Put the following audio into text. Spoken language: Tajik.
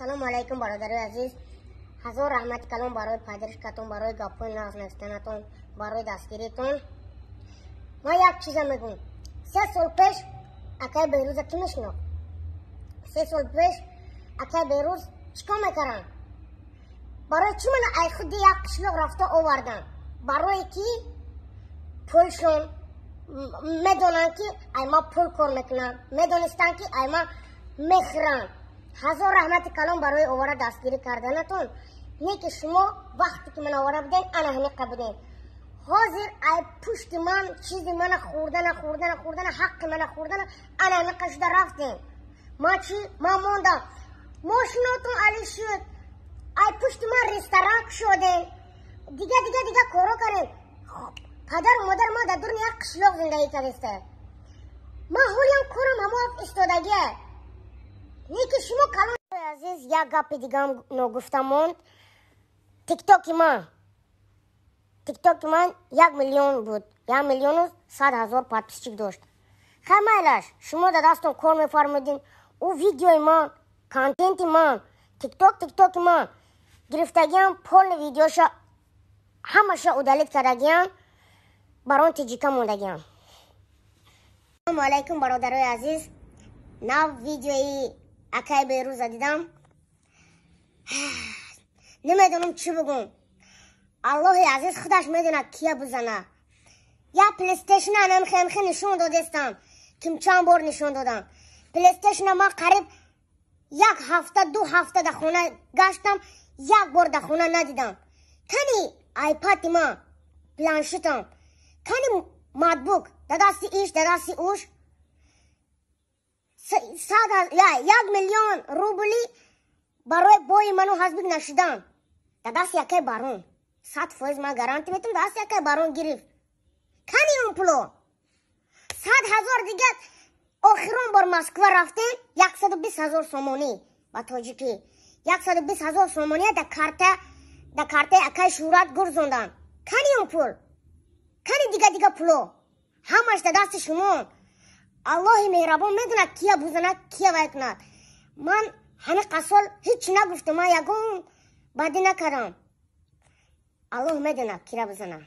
Салому алайкум, бародарои азиз. Ҳазор раҳмати калон барои поддержка тон, барои гапҳои нағз навистанатон, барои дастгиритон. Ман як чиза мегӯм. 3 сол пеш акай Берӯза кӣ мешинохт? 3 сол пеш акай Берӯз чӣ кор мекардам? Барои чӣ мана ай худи як қишлоқ рафта овардам? Барое ки пулшон медонанд, ки ай ма пул кор мекунам, медонистанд, ки ай ма мехӯрам. Ҳазор раҳмати калон барои овара дастгирӣ карданатон. Не ки шумо вақте ки ман овара будем, ана ҳамиқа будем. Ҳозир ай пушти ман чизи мана хӯрдана, хӯрдана, хӯрдана, ҳаққи мана хӯрдана, ана ҳамиқа шуда рафтем. Ман чӣ? Ман мондам. Мошинотон али шуд, ай пушти ман ресторан кушодем, дига, дига, дига коро кардем. Падару модар ман дар дуруни як қишлоқ зиндагӣ кардеста. Ман ҳолиам корам ҳамо истодагия. Не ки шумо калон. Азиз, як гапи дигам ногуфта монд. Тиктоки ман 1 миллион буд, 1 миллиону 100 ҳазор подписчик дошт. Хай, майлаш, шумо дар дастон кор мефармудин. Ӯ видеои ман, контенти ман, тиктоки ман гирифтагиам, полный видеоша ҳамаша удалить кардагиам, барон тиҷика мондагиам. Салому алайкум, бародарои азиз. Нав видеои акай Берӯза дидам. Намедонам, чӣ бугум. Аллоҳи азиз худаш медонад, кия бузана. Як плейстейшн анамхемхе нишон додестам, ким чанд бор нишон додам. Плейстейшна ман қариб як ҳафта, 2 ҳафта дар хона гаштам, як бор дар хона надидам. Кани айпади ман, планшетам, кани ноутбук? Дар дасти иш, дар дасти уш. 1 миллион рубли барои бои ману ҳазбик нашудан дар дасти якай барон, 100% ман гарантӣ метам, дасти якай барон гирифт. Кани он пуло? 100 ҳазор дига. Охирон бор Москва рафтем, 120 ҳазор сомонӣ, ба тоҷикӣ 120 ҳазор сомония дар картаи акай Шӯҳрат гурзондан. Кани он пул? Кани дига, дига пуло? Ҳамаш дар дасти шумо. Аллоҳи меҳрабон медонад, кия бузанад, кия вай кунад. Ман ҳамиқа сол ҳеҷ нагуфтам, ман ягон бадӣ накардам. Аллоҳ медонад, кира бизанад.